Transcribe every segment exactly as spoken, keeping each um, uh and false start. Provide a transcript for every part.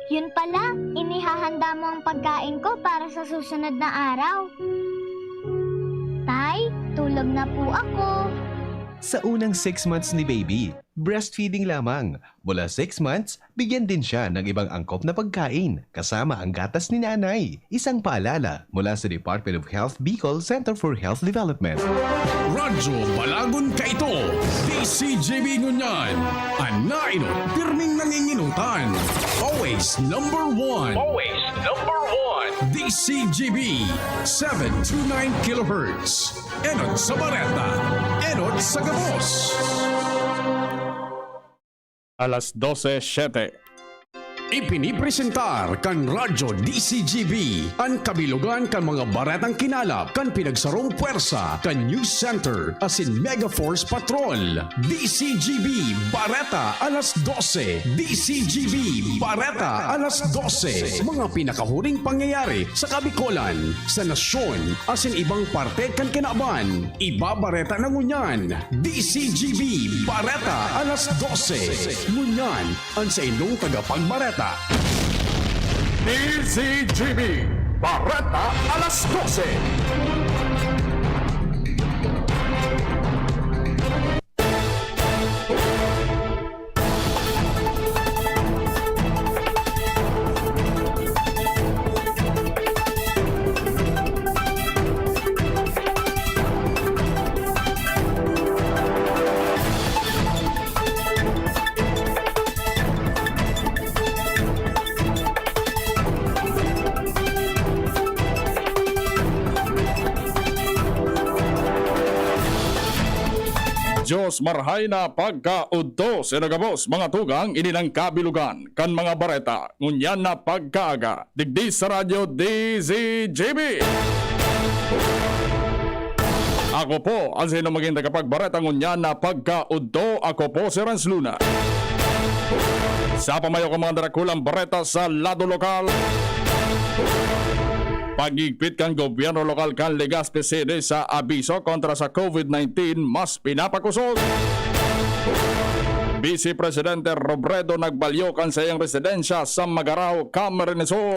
Yun pala, inihahanda mo ang pagkain ko para sa susunod na araw. Tay, tulog na po ako. Sa unang six months ni baby, breastfeeding lamang. Mula six months, bigyan din siya ng ibang angkop na pagkain, kasama ang gatas ni nanay. Isang paalala mula sa Department of Health Bicol Center for Health Development. Radyo Balagon Kaito, D C G B ngunyan. An nainot, pirming nanginginutan. Always number one. Always number one. D C G B, seven two nine kilohertz. Enot sa bareta. Enot sa gabos. Alas dose siyete. Ipinipresentar kan Radyo D C G B an kabilugan kan mga baretang kinalap kan pinagsarong pwersa kan News Center asin Mega Force Patrol. D C G B Bareta alas dose. D C G B Bareta alas dose. Mga pinakahuring pangyayari sa Kabikolan, sa nasyon, asin ibang parte kan kinaban. Ibabareta na ngunyan. D C G B Bareta alas dose. Ngunyan, an saindong tagapagbareta. D C G B, Bareta alas dose. Dios marhay na pagkaudto sa nagabos, mga tugang, ini nang kabilugan kan mga bareta ngunyan na pagkaaga, digdi sa Radyo D Z G B. Ako po ang sa inyong maging tagapagbareta ngunyan na pagkaudto. Ako po si Renz Luna. Sa pamayo kan mga darakulang bareta sa lado lokal, paghigpit kan gobyerno lokal kan Legazpi City sa abiso kontra sa COVID nineteen mas pinapakusog. Vice Presidente Robredo nagbalyo kan saiyang residensya sa Magarao, Camarines Sur.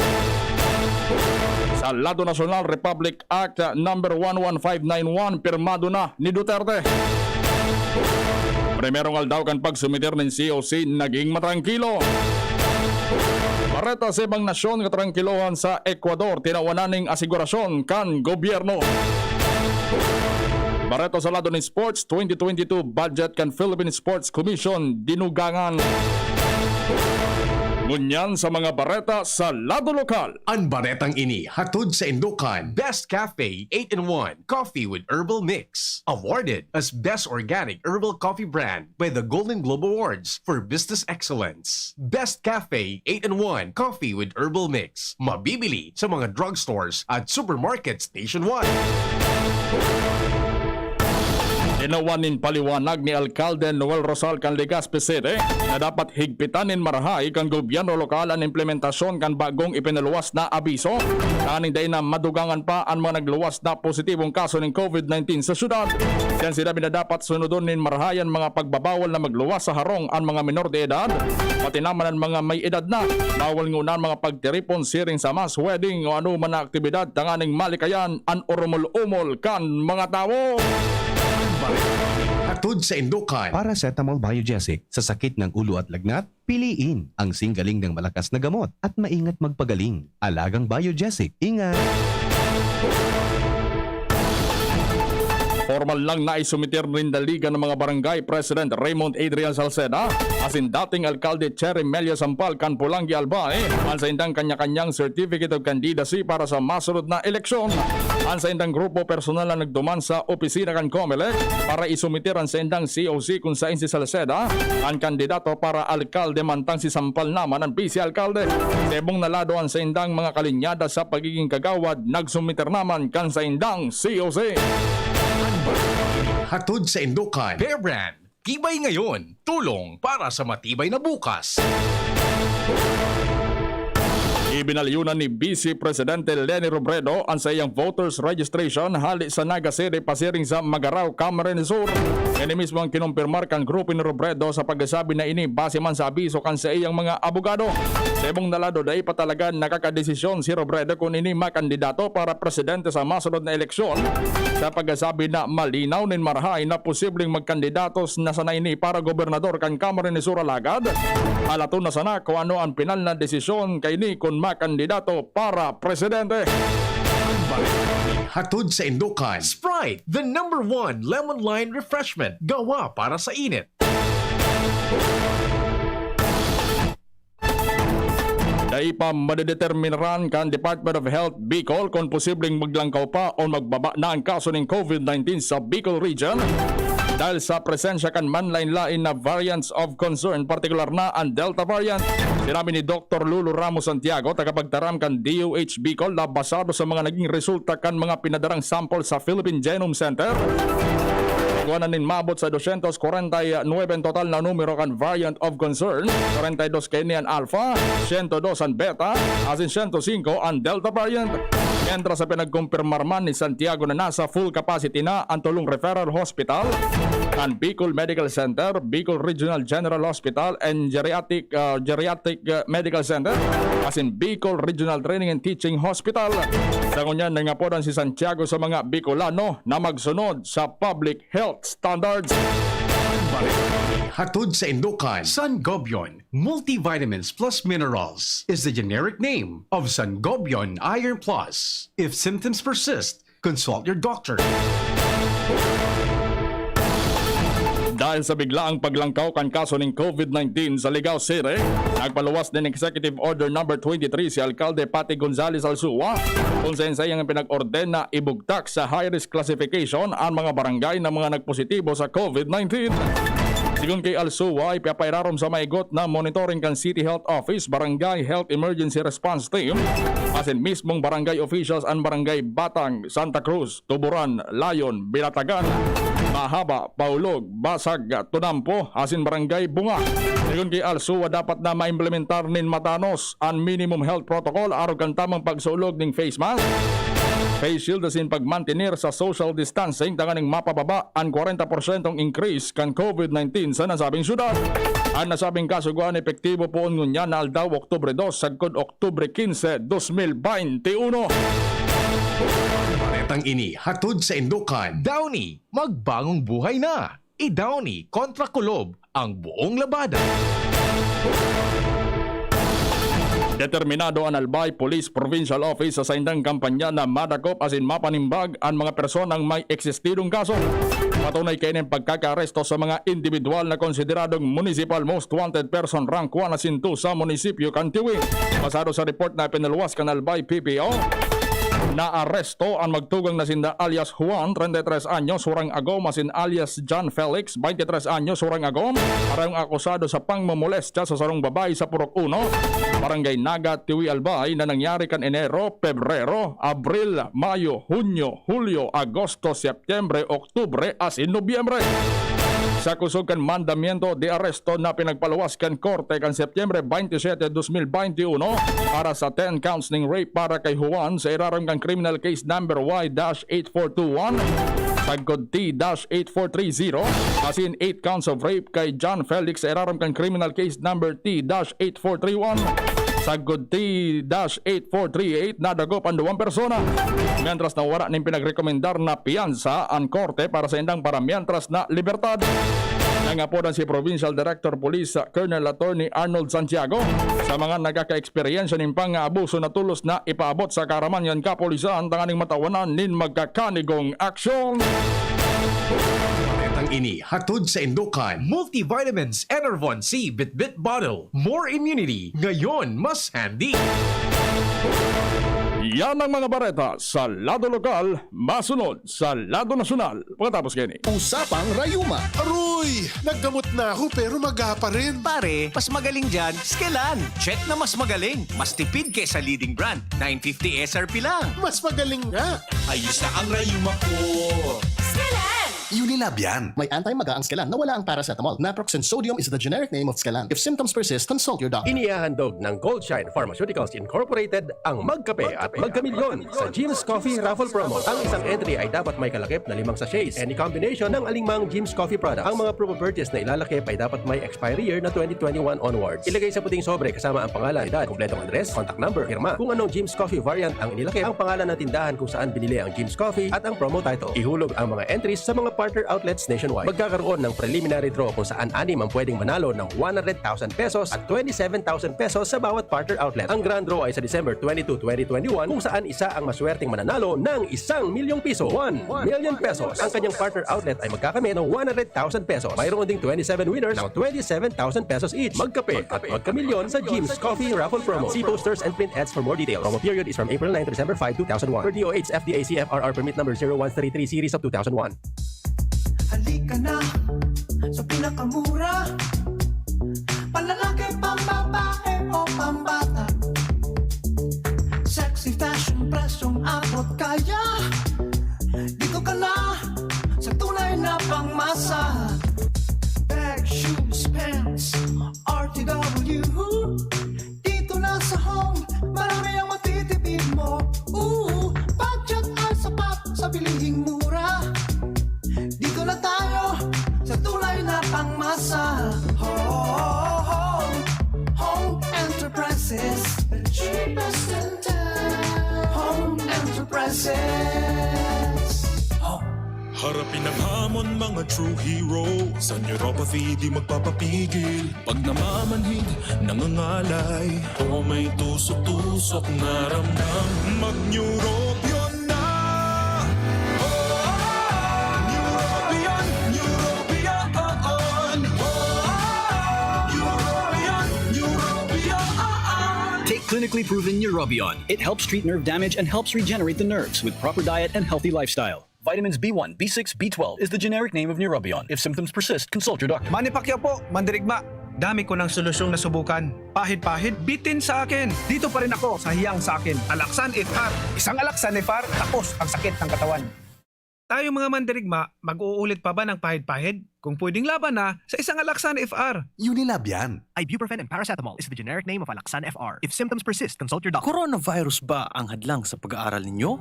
Sa lado nasyonal, Republic Act number one one five nine one, pirmado na ni Duterte. Primerong aldaw kan pagsumiter nin C O C naging matrangkilo. Bareta sa ibang nasyon, katrangkilohan sa Ecuador, tinawan na ning asigurasyon kan gobyerno. Bareta sa lado nin sports, twenty twenty-two budget kan Philippine Sports Commission dinugangan. Ngunyan sa mga bareta sa lado lokal. An baretang ini hatod saindo kan Best Cafe eight-in-one Coffee with Herbal Mix. Awarded as Best Organic Herbal Coffee Brand by the Golden Globe Awards for Business Excellence. Best Cafe eight-in-one Coffee with Herbal Mix. Mabibili sa mga drugstores at supermarkets nationwide. Tinawan nin paliwanag ni Alkalde Noel Rosal kan Legazpi City na dapat higpitan nin marahay kan gobyerno lokal an implementasyon kan bagong ipinaluwas na abiso, tanganing dai na madugangan pa an mga nagluwas na positibong kaso nin COVID nineteen sa syudad. Siya an sinabi na dapat sunodon nin marahay an mga pagbabawal na magluwas sa harong an mga minor de edad, pati naman an mga may edad na. Bawal nguna an mga pagtiripon siring sa mass wedding o anoman na aktibidad tanganing malikayan an oromol-omol kan mga tawo. Hatod saindo kan Paracetamol Biogesic sa sakit ng ulo at lagnat, piliin ang singgaling ng malakas na gamot at maingat magpagaling. Alagang Biogesic, ingat! Formal lang na isumiter nin Daligan ng mga Barangay President Raymond Adrian Salceda asin dating Alkalde Cherry Melio Sampal kan Polangui, Albay, an saindang kanya-kanyang Certificate of Candidacy para sa masunod na eleksyon. An saindang grupo personal na nagduman sa opisina kan Comelec para isumiter an saindang C O C, kun saen si Salceda an kandidato para alkalde, mantang si Sampal naman an bise-alkalde. Sa ibong na lado, an saindang mga kalinyada sa pagiging kagawad nagsumiter naman kan saindang C O C. Hatod saindo kan Bear Brand. Tibay ngayon, tulong para sa matibay na bukas. Ibinalyunan ni Vice Presidente Leni Robredo an saiyang voters registration hali sa Naga City pasiring sa Magarao, Camarines Sur. Ini mismo ang kinumpirmar kan grupo ni Robredo sa pagkasabi na ini base man sa abiso kan saiyang mga abogado. Sa ibong na lado, dai pa talaga nakakadesisyon si Robredo kun ini makandidato para presidente sa masunod na eleksyon, sa pagkasabi na malinaw nin marahay na posibleng magkandidatos na sana ini para gobernador kan Camarines Sur, alagad halaton na sana kung ano ang pinal na desisyon kaini kun makandidato para presidente. Hatod sa Indokan, Sprite, the number one lemon lime refreshment, gawa para sa init. Dai pa madedeterminaran kan Department of Health Bicol kun posibleng maglangkaw pa o magbaba na ang kaso nin COVID nineteen sa Bicol Region dahil sa presensya kan manlain-lain na variants of concern, partikular na ang Delta variant. Sinabi ni Doktor Lulu Ramos Santiago, tagapagtaram kan D O H Bicol, na basado sa mga naging resulta kan mga pinadarang sample sa Philippine Genome Center, kuwanan nin maabot sa dosyentos kwarenta y nuwebe ang total na numero kan variant of concern. Kwarenta y dos kaini an Alpha, sento dos an Beta, asin sento singko an Delta variant. Mientras sa pinagkumpirmar man ni Santiago na nasa full capacity na ang tulong referral hospital, ang Bicol Medical Center, Bicol Regional General Hospital, and Geriatric, ah, Geriatric, ah, Medical Center, asin Bicol Regional Training and Teaching Hospital. Sa ngunyan, nangapodan si Santiago sa mga Bicolano na magsunod sa public health standards. Hatod sa Indokan, Sangobion Multivitamins Plus Minerals is the generic name of Sangobion Iron Plus. If symptoms persist, consult your doctor. Dahil sa biglaang paglangkaw kan kaso nin COVID nineteen sa Ligao City, nagpaluwas nin Executive Order Number twenty-three si Alkalde Patty Gonzales Alsua, kung saen saiyang pinag-orden na ibugtak sa high-risk classification an mga barangay na mga nagpositibo sa COVID nineteen. Sigon ki Alsua, ipapairarom sa maigot na monitoring kan City Health Office, Barangay Health Emergency Response Team, asin mismong barangay officials an Barangay Batang, Santa Cruz, Tuburan, Layon, Binatagan, Mahaba, Paulog, Basag, Tunampo, asin Barangay Bunga. Sigon ki Alsua, dapat na maimplementar nin matanos an minimum health protocol arog kan tamang pagsulog nin face mask, face shield asin pagmantener sa social distancing tanganing mapababa an kwarenta porsyentong increase kan COVID nineteen sa nasabing syudad. An nasabing kasugoan epektibo poon ngunyan na aldaw, Oktubre dos, sagkod Oktubre quince, dos mil baynte uno. Baretang ini hatod sa Indokan, Downy, magbangong buhay na! I-Downy kontra kulob ang buong labanan. Determinado an Albay Police Provincial Office sa saindang kampanya na madakop asin mapanimbag an mga personang may eksistidong kaso. Patunay kaini an pagkakaaresto sa mga indibidwal na konsideradong Municipal Most Wanted Person Rank one asin two sa munisipyo kan Tiwi. Basado sa report na pinaluwas kan Albay P P O, naaresto an magtugang na sinda alias Juan, treinta y tres anyos, hurang agom, asin alias John Felix, baynte tres anyos, hurang agom, parehong akusado sa pangmomolestya sa sarong babae sa Purok Uno, Barangay Naga, Tiwi, Albay, na nangyari kan Enero, Pebrero, Abril, Mayo, Hunyo, Hulyo, Agosto, Setyembre, Oktubre, asin Nobyembre. Sa kusog kan mandamiento de aresto na pinagpaluwas kan korte kan Setyembre baynte siyete, dos mil baynte uno, para sa ten counts ning rape para kay Juan sa irarom kan criminal case number Y dash eight four two one, sagkod T dash eight four three zero, asin eight counts of rape kay John Felix sa irarom kan criminal case number T dash eight four three one, sagkod T dash eight four three eight, nadakop an duwang persona, mientras na wara nin pinagrekomendar na piyansa an korte para sa indang para mientras na libertad. Nangapodan si Provincial Director Police Colonel Attorney Arnold Santiago sa mga nakakaeksperyensya nin pang-aabuso na tolos na ipaabot sa kaaraman kan kapulisan tanganing matawanan nin magkakanigong aksyon. Baretang ini hatod sa Indokan, Multivitamins Enervon C Bitbit Bottle. More immunity, ngayon mas handy. Yan ang mga bareta sa lado lokal, masunod sa lado nasyonal. Pagkatapos kaini. Usapang Rayuma. Aroy! Naggamot na ako pero maga pa rin. Pare, mas magaling dyan, Skelan. Check na mas magaling. Mas tipid kesa leading brand. nine fifty S R P lang. Mas magaling nga. Ayos na ang rayuma ko. Skelan! Unilab yan. May anti-maga ang Scalan na wala ang paracetamol. Naproxen sodium is the generic name of Scalan. If symptoms persist, consult your doctor. Inihahandog ng Goldshine Pharmaceuticals Incorporated ang Magkape at Magkamilyon sa Jim's Coffee Raffle Promo. Ang isang entry ay dapat may kalakip na limang sachets. Any combination ng alingmang Jim's Coffee product. Ang mga promo purchase na ilalakip ay dapat may expiry year na twenty twenty-one onwards. Ilagay sa puting sobre kasama ang pangalan, edad, kompletong address, contact number, pirma. Kung anong Jim's Coffee variant ang inilakip, ang pangalan ng tindahan kung saan binili ang Jim's Coffee at ang promo title. Ihulog ang mga entries sa mga partner outlets nationwide. Magkakaroon ng preliminary draw kung saan anim ang pwedeng manalo ng one hundred thousand pesos at twenty-seven thousand pesos sa bawat partner outlet. Ang grand draw ay sa December twenty-two, twenty twenty-one, kung saan isa ang maswerteng mananalo ng isang milyong piso, one million pesos. Ang kanyang partner outlet ay magkakamit ng one hundred thousand pesos. Mayroon ding twenty-seven winners ng twenty-seven thousand pesos each. Magkape at magkamilyon sa Jim's Coffee Raffle Promo. See posters and print ads for more details. Promo period is from April nine to December five, two thousand one. Per D O H F D A C F R R permit number zero one three three series of two thousand one. Halika na sa pinakamura. Panlalaki, pambabae o pambata. Sexy fashion, presyong abot kaya. Dito ka na sa tunay na pangmasa. Bag, shoes, pants, R T W. Dito na sa Home, marami ang matitipid mo. Ooh, budget ay sapat sa bilihing mura. Dito na tayo sa tunay na pangmasa. Home, Home Enterprises, the cheapest in town. Home Enterprises. Home. Harapin ang hamon, mga true hero. Sa neuropathy, di magpapapigil. Pag namamanhid, nangangalay, o may tusok-tusok na ramdam, mag-Neurobion na! Oh, Neurobion, Neurobion, oh, oh. Neurobion, Neurobion, oh, oh. Take clinically proven Neurobion. It helps treat nerve damage and helps regenerate the nerves with proper diet and healthy lifestyle. Vitamins B one, B six, B twelve is the generic name of Neurobion. If symptoms persist, consult your doctor. Manny Pacquiao po, mandirigma. Dami ko ng solusyong nasubukan. Pahid-pahid, bitin sa akin. Dito pa rin ako sa hiyang sa akin. Alaxan F R. Isang Alaxan F R, tapos ang sakit ng katawan. Tayong mga mandirigma, mag-uulit pa ba ng pahid-pahid? Kung pwedeng laban na, sa isang Alaxan F R. Unilab yan. Ibuprofen and paracetamol is the generic name of Alaxan F R. If symptoms persist, consult your doctor. Coronavirus ba ang hadlang sa pag-aaral ninyo?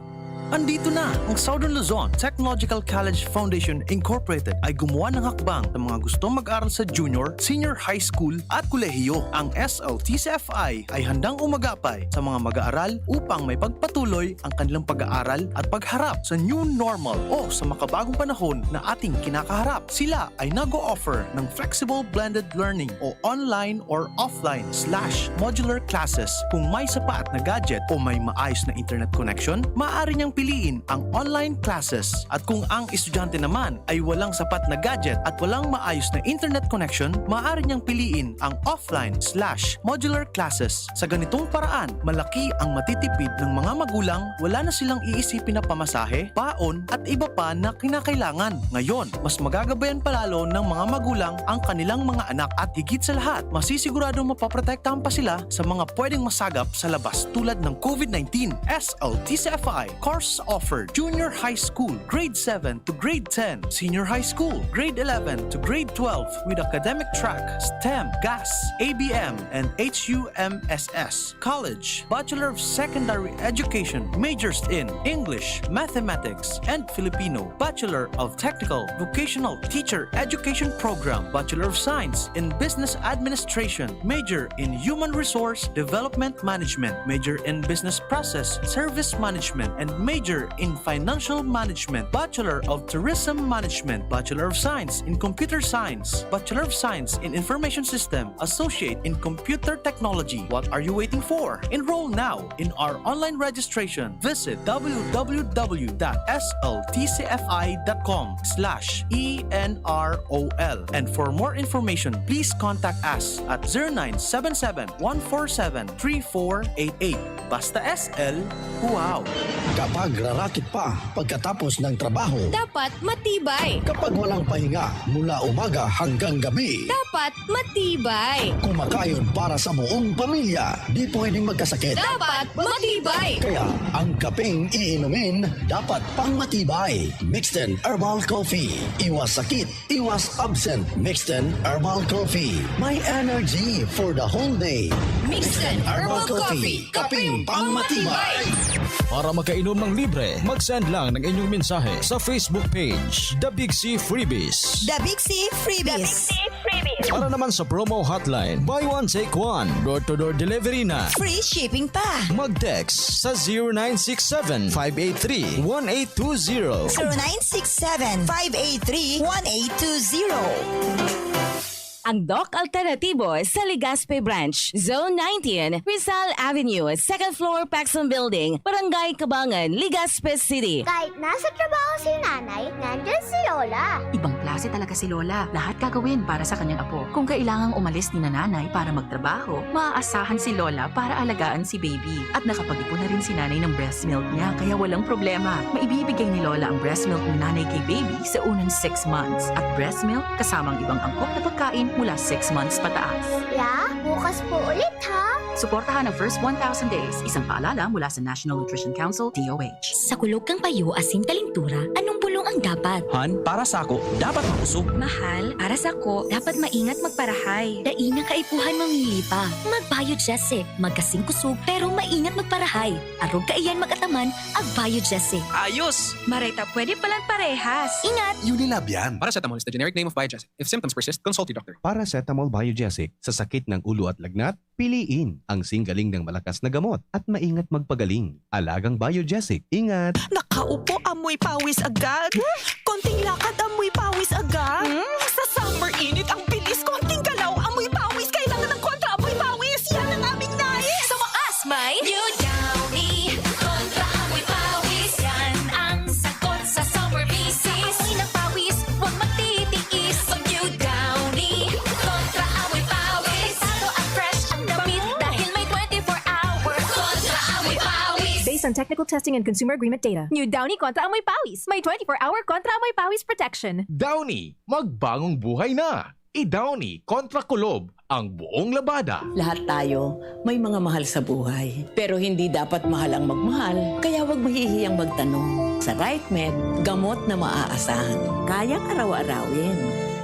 Andito na! Ang Southern Luzon Technological College Foundation Incorporated ay gumawa ng hakbang sa mga gustong mag-aral sa junior, senior high school at kolehiyo. Ang S L T C F I ay handang umagapay sa mga mag-aaral upang may pagpatuloy ang kanilang pag-aaral at pagharap sa new normal o sa makabagong panahon na ating kinakaharap. Sila ay nag-o-offer ng flexible blended learning o online or offline slash modular classes. Kung may sapat na gadget o may maayos na internet connection, maaari niyang piliin ang online classes. At kung ang estudyante naman ay walang sapat na gadget at walang maayos na internet connection, maaari niyang piliin ang offline slash modular classes. Sa ganitong paraan, malaki ang matitipid ng mga magulang, wala na silang iisipin na pamasahe, baon, at iba pa na kinakailangan. Ngayon, mas magagabayan pa lalo ng mga magulang ang kanilang mga anak at higit sa lahat, masisiguradong mapoprotektahan pa sila sa mga pwedeng masagap sa labas tulad ng COVID nineteen. S L T C F I course offered: Junior High School, Grade seven to Grade ten, Senior High School, Grade eleven to Grade twelve with academic track, STEM, GAS, A B M, and H U M S S. College, Bachelor of Secondary Education, majors in English, Mathematics, and Filipino, Bachelor of Technical Vocational Teacher Education Program, Bachelor of Science in Business Administration, major in Human Resource Development Management, major in Business Process Service Management, and major in Financial Management, Bachelor of Tourism Management, Bachelor of Science in Computer Science, Bachelor of Science in Information System, Associate in Computer Technology. What are you waiting for? Enroll now in our online registration. Visit w w w dot s l t c f i dot com slash e n r o l. And for more information, please contact us at zero nine seven seven, one four seven, three four eight eight. Basta S L, wow! Kapag Nagrarakit pa pagkatapos ng trabaho. Dapat matibay. Kapag walang pahinga mula umaga hanggang gabi. Dapat matibay. Kumakayod para sa buong pamilya. Di pwedeng magkasakit. Dapat matibay. Kaya ang kapeng iinumin dapat pang matibay. Mixten Herbal Coffee. Iwas sakit, iwas absent. Mixten Herbal Coffee. May energy for the whole day. Mixten Herbal Coffee. Kapeng pangmatibay. Para makainom ng libre, mag-send lang ng inyong mensahe sa Facebook page, The Big C Freebies. The Big C Freebies. Para naman sa promo hotline, buy one, take one, door-to-door delivery na. Free shipping pa. Mag-text sa zero nine six seven, five eight three, one eight two zero. Zero nine six seven, five eight three, one eight two zero. Ang Doc Alternatibo sa Legazpi Branch, Zone nineteen, Rizal Avenue, second floor, Paxson Building, Barangay Cabangan, Legazpi City. Kahit nasa trabaho si nanay, nandyan si Lola. Ibang klase talaga si Lola. Lahat gagawin para sa kanyang apo. Kung kailangang umalis ni nanay para magtrabaho, maaasahan si Lola para alagaan si baby. At nakapag-ipon na rin si nanay ng breast milk niya, kaya walang problema. Maibibigay ni Lola ang breast milk ni nanay kay baby sa unang six months. At breast milk kasama ang ibang angkop na pagkain mula six months pataas. Ya, bukas po ulit ha. Suportahan ang first one thousand days. Isang paalala mula sa National Nutrition Council, D O H. Sa kulog kan payo asin kalintura, anong bulong ang dapat? Han, para sako, dapat makusog. Mahal, para sako, dapat maingat magparahay. Dai na kaipuhan mamili pa. Mag-Biogesic. Magkasing kusog, pero maingat magparahay. Arog kaiyan mag-ataman, ag-Biogesic. Ayos! Maray ta pwede palan parehas. Ingat! Unilab yan. Paracetamol is the generic name of Biogesic. If symptoms persist, consult your doctor. Paracetamol Biogesic. Sa sakit ng ulo at lagnat, piliin ang singgaling ng malakas na gamot at maingat magpagaling. Alagang Biogesic. Ingat! Nakaupo, amoy pawis agad. Konting lakad, amoy pawis agad. Hmm? Sa summer init, ang bilis. Konting galaw, amoy pawis. Kailangan ng kontra amoy pawis. Yan ang aming nais. Sa wakas, may New Downy Kontra Amoy Pawis. Yan ang sagot sa summer bisis. Amoy ng pawis, huwag magtitiis. Mag New Downy Kontra Amoy Pawis. Delikado at fresh ang damit dahil may twenty-four hour Kontra Amoy Pawis. Based on technical testing and consumer agreement data. New Downy Kontra Amoy Pawis. May twenty-four hour Kontra Amoy Pawis protection. Downy, magbangong buhay na! I-Downy kontra kulob ang buong labada. Lahat tayo may mga mahal sa buhay. Pero hindi dapat mahal ang magmahal, kaya huwag mahihiyang magtanong. Sa RightMed, gamot na maaasahan. Kayang araw-arawin.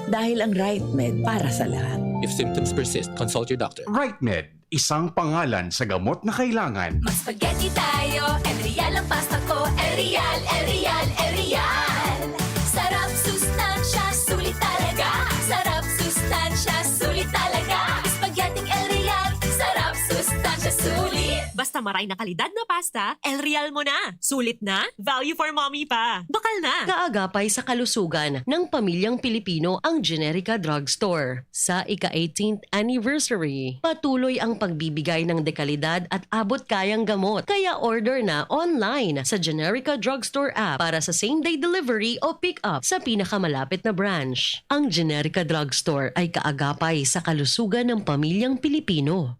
Dahil ang RightMed para sa lahat. If symptoms persist, consult your doctor. RightMed, isang pangalan sa gamot na kailangan. Mag-spaghetti tayo, El Real ang pasta ko. El Real, El Real, El Real. Sarap, sustansya, sulit talaga. Sarap, sustansya, sulit talaga. Spaghetti El Real, sarap, sustansya, sulit. Basta maray na kalidad na pasta, El Real mo na. Sulit na, value for mommy pa. Bakal na. Kaagapay sa kalusugan ng pamilyang Pilipino ang Generica Drugstore. Sa ika-eighteenth anniversary, patuloy ang pagbibigay ng dekalidad at abot-kayang gamot. Kaya order na online sa Generica Drugstore app para sa same-day delivery o pick-up sa pinakamalapit na branch. Ang Generica Drugstore ay kaagapay sa kalusugan ng pamilyang Pilipino.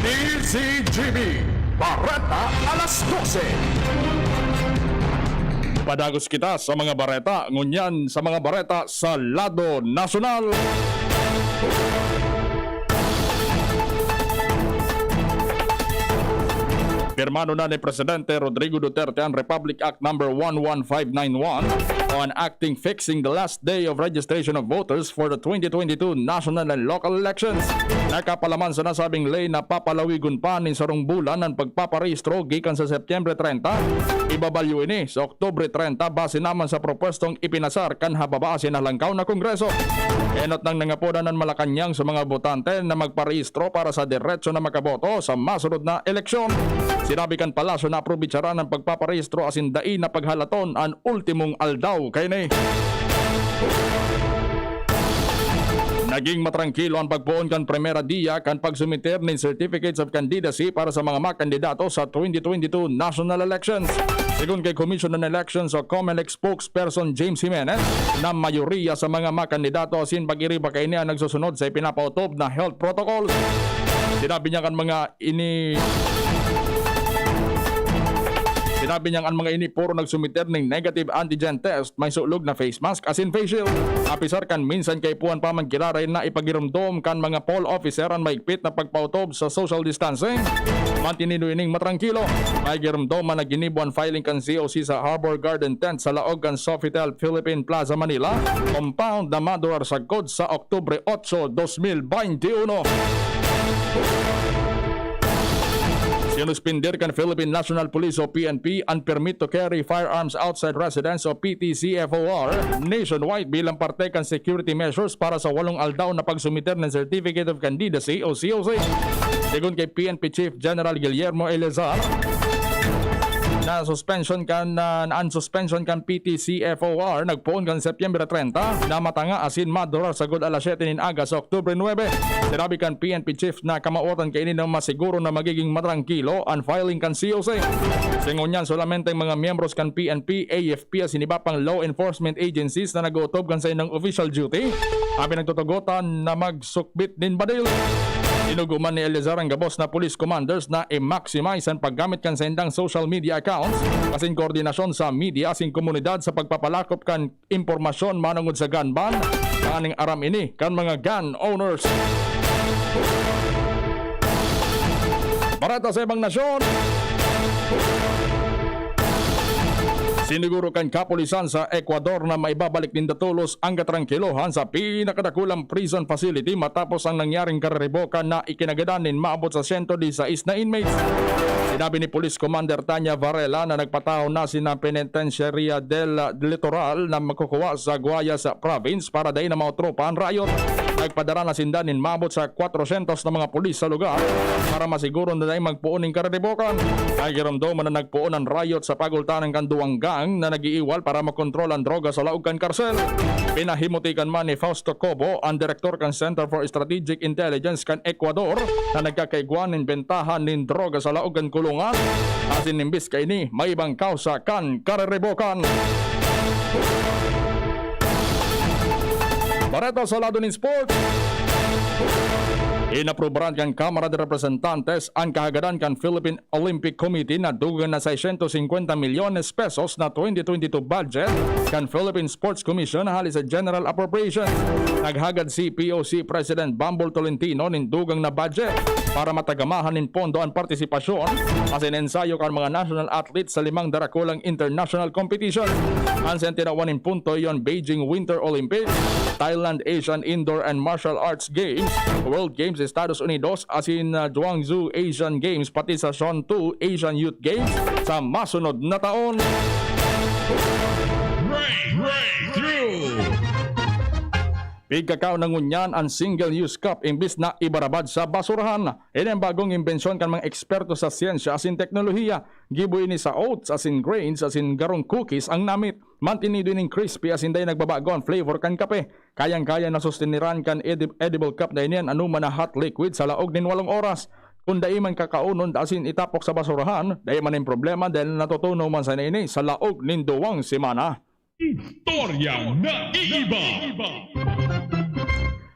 D Z G B, Bareta alas dose. Padagos kita sa mga bareta, ngunyan sa mga bareta sa lado nasyonal. Pirmado na ni Presidente Rodrigo Duterte ang Republic Act number one one five nine one o an acting fixing the last day of registration of voters for the twenty twenty-two national and local elections. Nakapalaman sa nasabing ley na papalawigon pa nin sarong bulan an pagpaparehistro gikan sa Setyembre treinta. Ibabalyo ini sa Oktubre treinta base naman sa propwestong ipinasar kan hababa asin halangkaw na Kongreso. Enot nang nangapodan an Malacañang sa mga botante na magparehistro para sa diretso na makaboto sa masunod na eleksyon. Sinabi kan palasyo na aprobetsaran an pagpaparehistro asin dai na paghalaton an ultimong aldaw kaini. Naging matrangkilo an pagpoon kan Primera Dia kan pagsumiter nin Certificates of Candidacy para sa mga makandidato sa twenty twenty-two national elections. Sigon kay Commission on Elections o COMELEC spokesperson James Jimenez na mayoriya sa mga makandidato asin pag-iriba kaini an nagsusunod sa ipinapaotob na health protocol. Sinabi niya kan mga ini Sinabi niyang an mga ini puro nagsumiter nin negative antigen test, may sulog na face mask asin face shield. Apisar kan minsan kaipuhan pa man giraray na ipagiromdom kan mga poll officer an maigpit na pagpautob sa social distancing. Mantinido ining matrangkilo. May giromdoman na ginibo an filing kan C O C sa Harbour Garden Tent sa laog kan Sofitel Philippine Plaza, Manila, compound na madurar sagkod sa Oktubre otso, dos mil baynte uno. Sinuspender kan Philippine National Police o P N P an permit to carry firearms outside residence o P T C F O R nationwide bilang parte kan security measures para sa walong aldaw na pagsumiter ng Certificate of Candidacy o C O C. Sigon kay P N P Chief General Guillermo Eleazar, na suspension kan, na, na an suspension kan P T C F O R nagpoon kan Setyembre treinta na matanga asin madurar sagkod alas siyete nin aga sa Oktubre nuebe. Sinabi kan P N P Chief na kamawatan kaini na masiguro na magiging matrangkilo an filing kan C O C. Singonyan, solamente ang mga miyembros kan P N P, A F P asin iba pang law enforcement agencies na nag-ootob kan saindang official duty an pinagtutugotan na magsukbit nin badil. Inugoman ni Eleazar ang gabos na police commanders na i-maximize an paggamit kan saindang social media accounts asin koordinasyon sa media asin komunidad sa pagpapalakop kan impormasyon manongod sa gun ban, tanganing aram ini kan mga gun owners. Bareta sa ibang nasyon. Siniguro kan kapulisan sa Ecuador na maibabalik ninda tolos ang katrangkilohan sa pinakadakulang prison facility matapos ang nangyaring kariribokan na ikinagadan nin maabot sa siyento disisais na inmates. Sinabi ni Police Commander Tanya Varela na nagpatahaw na sina Penitensya Penitensya del Litoral na makukuha sa Guayas Province para dai na maotropa an riot. Nagpadara na sinda nin maabot sa kwatrosyentos na mga pulis sa lugar para masiguro na dai magpoon nin kariribokan. Nagiromdoman na nagpoon an riot sa pagultanan kan duwang gang na nag-iiwal para makontrol an droga sa laog kan karsel. Pinahimutikan man ni Fausto Cobo, an direktor kan Center for Strategic Intelligence kan Ecuador, na nagkakaigwa nin bentahan nin droga sa laog kan kulungan, asin imbis kaini, may ibang kausa kan kariribokan. Bareta sa lado nin sports. Inaprubaran kan Kamara de Representantes an kahagadan kan Philippine Olympic Committee na dugang na seiscientos cincuenta milyones pesos na twenty twenty-two budget kan Philippine Sports Commission hali sa General Appropriations. Naghagad si P O C President Bambol Tolentino nin dugang na budget para matagamahan nin pondo an partisipasyon asin ensayo kan mga national athletes sa limang darakulang international competition. An sentinawan nin punto iyon Beijing Winter Olympics, Thailand Asian Indoor and Martial Arts Games, World Games Estados Unidos, asin, ah, Guangzhou Asian Games, pati sa Shan two Asian Youth Games sa masunod na taon. Break, breakthrough. Pigkakaon na ngunyan an single-use cup imbis na ibarabad sa basurahan. Ini an bagong imbensyon kan mga eksperto sa siyensya asin teknolohiya. Gibo ini sa oats asin grains asin garong cookies ang namit. Mantinido ining crispy asin dai nagbabago an flavor kan kape. Kayang-kaya na sustiniran kan edi-, edible cup na ini an anoman na hot liquid sa laog nin walong oras. Kun dai man kakaonon asin itapok sa basurahan, dai man nin problema dahil natutunaw man sana ini sa laog nin duwang semana. Istoryang naiiba.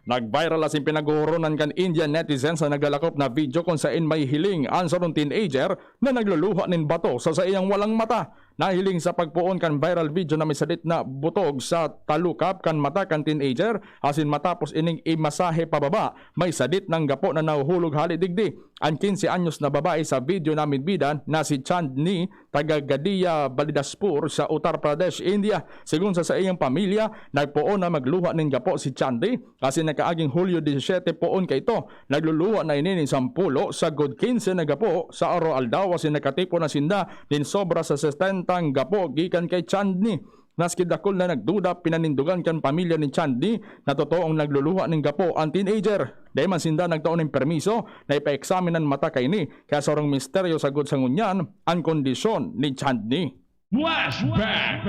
Nag-viral asin pinaghuhuronan kan Indian netizens na naglalakop na video kung saen may hiling an sarong teenager na nagluluha nin bato sa saiyang walang mata. Nahiling sa pagpoon kan viral video na may sadit na butog sa talukap kan mata kan teenager, asin matapos ining imasahe pababa, may sadit nang gapo na nahuhulog hale digdi. An quince anyos na babae sa video na midbidan na si Chandni, taga Gadia, Balidaspur, sa Uttar Pradesh, India. Sigon sa saiyang pamilya, nagpoon na magluha nin gapo si Chandni, asin nakaaging Hulyo disisete poon kaito. Nagluluha na ini nin sampulo sagkod quince na gapo sa araw-aldaw asin nakatipon na sinda nin sobra sa setentang gapo gikan kay Chandni. Maski dakul na nagduda, pinanindogan kan pamilya ni Chandni na totoong nagluluha nin gapo an teenager. Dai man sinda nagtao nin permiso na ipa-eksamin an mata kaini, kaya sarong misteryo sagkod sa ngunyan an kondisyon ni Chandni. Flashback.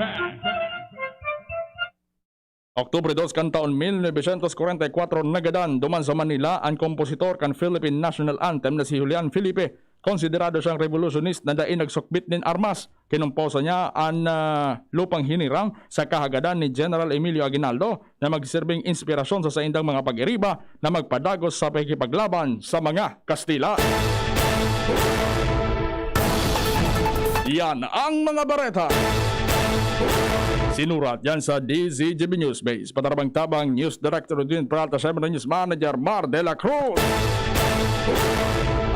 Oktubre dos kan taon mil novecientos kwarenta y kuwatro, nagadan duman sa Manila an kompositor kan Philippine National Anthem na si Julian Felipe. Konsiderado siyang revolusyonist na dai nagsukbit nin armas. Kinomposa niya an, ah, Lupang Hinirang sa kahagadan ni General Emilio Aguinaldo na magserbing inspirasyon sa saindang mga pag-iriba na magpadagos sa pakikipaglaban sa mga Kastila. Yan ang mga bareta. Sinurat yan sa D Z G B News Base. Patarabang-tabang, News Director Rodwin Peralta, siyempre News Manager Mar de la Cruz.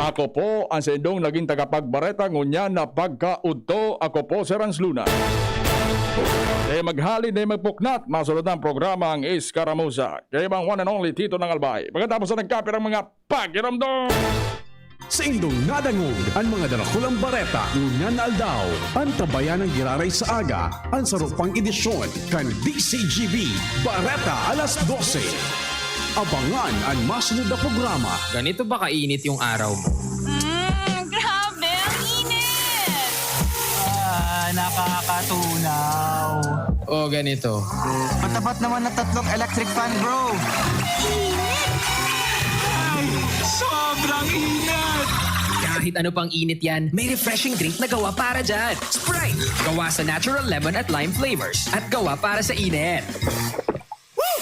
Ako po ang sa indong naging tagapagbareta ngunyan na pagkaudto. Ako po si Rans Luna. Di maghali, di magpuknat, masunod na ang programa ang Iskaramuza. Kayo bang one and only Tito ng Albay? Pagkatapos na nagkapirang mga pakiramdam. Sa indong nadangog an mga darakulang bareta ngunyan na aldaw, antabayan ng giraray sa aga an sarong pang edisyon kan D C G B Bareta alas dose. Abangan an masunod na programa. Ganito ba kainit yung araw mo? Mm, grabe, ang init! Ah, nakakatunaw. O ganito. Matapat naman na tatlong electric fan, bro. Ay, sobrang init! Kahit ano pang init yan, may refreshing drink na gawa para dyan. Sprite! Gawa sa natural lemon at lime flavors. At gawa para sa init. Woo!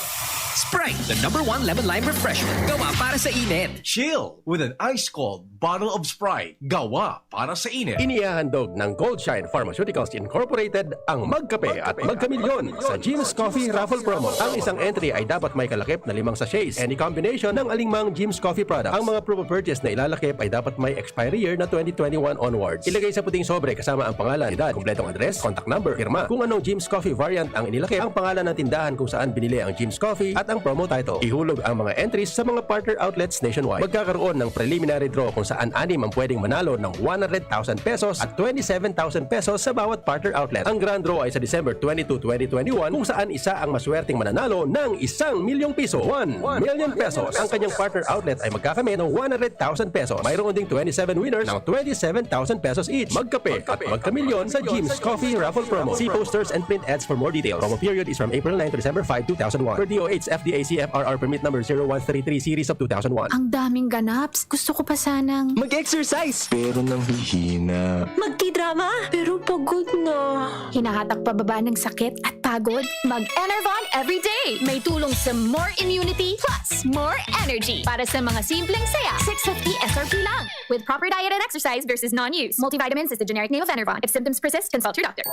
Sprite, the number one lemon lime refreshment. Gawa para sa init. Chill with an ice cold bottle of Sprite. Gawa para sa init. Inihahandog ng Goldshine Pharmaceuticals Incorporated ang Magkape at Magkamilyon sa Jim's Coffee Raffle Promo. Ang isang entry ay dapat may kalakip na limang sachets. Any combination ng alingmang Jim's Coffee product. Ang mga promo purchase na ilalakip ay dapat may expiry year na twenty twenty-one onwards. Ilagay sa puting sobre kasama ang pangalan, edad, kompletong address, contact number, pirma. Kung anong Jim's Coffee variant ang inilakip, ang pangalan ng tindahan kung saan binili ang Jim's Coffee at ang promo title. Ihulog ang mga entries sa mga partner outlets nationwide. Magkakaroon ng preliminary draw kung saan anim ang pwedeng manalo ng one hundred thousand pesos at twenty-seven thousand pesos sa bawat partner outlet. Ang grand draw ay sa December twenty-two, twenty twenty-one, kung saan isa ang maswerteng mananalo ng isang milyong piso, one million pesos. Ang kanyang partner outlet ay magkakamit ng one hundred thousand pesos. Mayroon ding twenty-seven winners ng twenty-seven thousand pesos each. Magkape at magkamilyon sa Jim's Coffee Raffle Promo. See posters and print ads for more details. Promo period is from April nine to December five, two thousand one. Per D O H F D A C F R R permit number zero one three three series of two thousand one. Ang daming ganaps. Gusto ko pa sanang Mag-exercise! Pero nanghihina. Magtidrama? Pero pagod na. Hinahatak pababa ng sakit at pagod? Mag-Enervon everyday! May tulong sa more immunity plus more energy para sa mga simpleng saya. Six fifty S R P lang. With proper diet and exercise versus non-use. Multivitamins is the generic name of Enervon. If symptoms persist, consult your doctor.